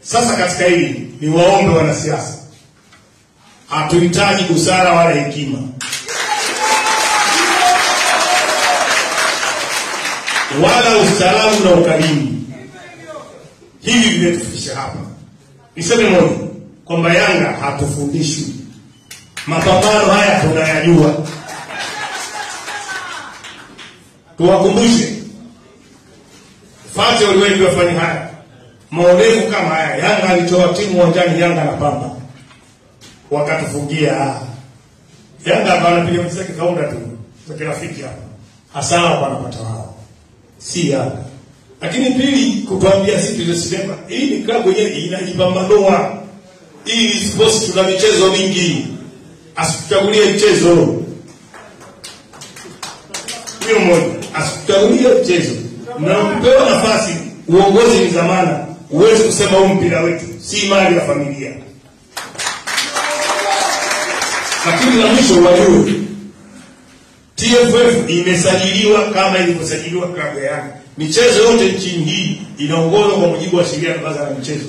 Sasa katika hili ni waombe wanasiasa, hatuhitaji busara wala hekima wala ustaarabu na ukarimu. Hivi vimetufikisha hapa. Niseme moja kwamba Yanga hatufundishwi. Mapambano haya tunayajua. Tuwakumbushe Fate waliwahi kuyafanya haya maonevu kama haya. Yanga alitoa timu uwanjani, Yanga na Pamba wakatufungia. Yanga hapa anapiga mechi zake kaunda tu za kirafiki hapa, hasara wanapata wao, si Yanga. Lakini pili, kutuambia sisi tulisema hii ni klabu yenyewe inajipambanua. Hii sports tuna michezo mingi, asituchagulie mchezo hiyo moja, asituchagulie mchezo. Na ukipewa nafasi, uongozi ni zamana, huwezi kusema huu mpira wetu si mali ya familia. Lakini la mwisho wajue, TFF imesajiliwa kama ilivyosajiliwa klabu ya Yanga. Michezo yote nchini hii inaongozwa kwa mujibu wa sheria ya Baraza la Michezo.